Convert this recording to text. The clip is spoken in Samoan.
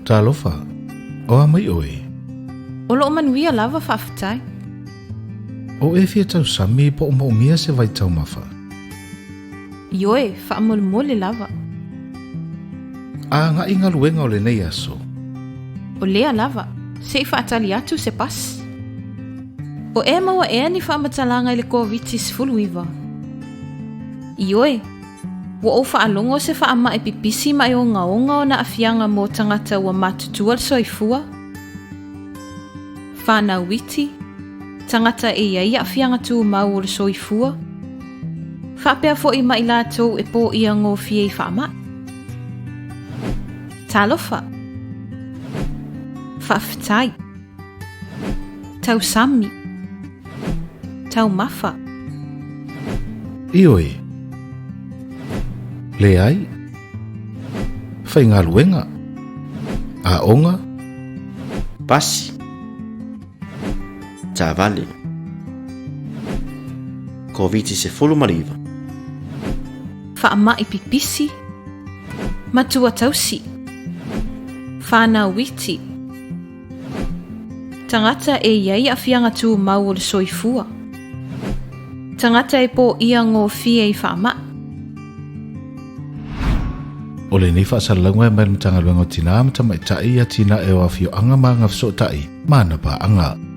Talofa, o a mai oe? O lo o manuia lava faafetai. O e fia tausami po o moomia se vaitaumafa? Ioe, faamolemole lava. A agai galuega o lenei aso. O lea lava, se i faatali atu se pasi. O e maua ea ni faamatalaga i le Koviti-19? Ioe, ua ou faalogo se faamai pipisi ma e ogaoga ona aafiaga mo tagata ua matutua le soifua, fanau iti, tagata e i ai aafiaga tumau o le soifua, faapea foi ma i latou e poia gofie i faamai. Talofa! Faafetai! Tausami. Taumafa. Ioe. Leai. Faigaluega. Aoga. Pasi. Taavale. Koviti-19. Faamai pipisi. Matua tausi. Whanau iti. Tagata e i ai aafiaga tumau o le soifua. Tagata e poia gofie i faamai. O lenei faasalalauga e mai le Matagaluega o Tinā ma Tamaitai, Atinae o Afioaga ma Agafesootai ma ana Paaga.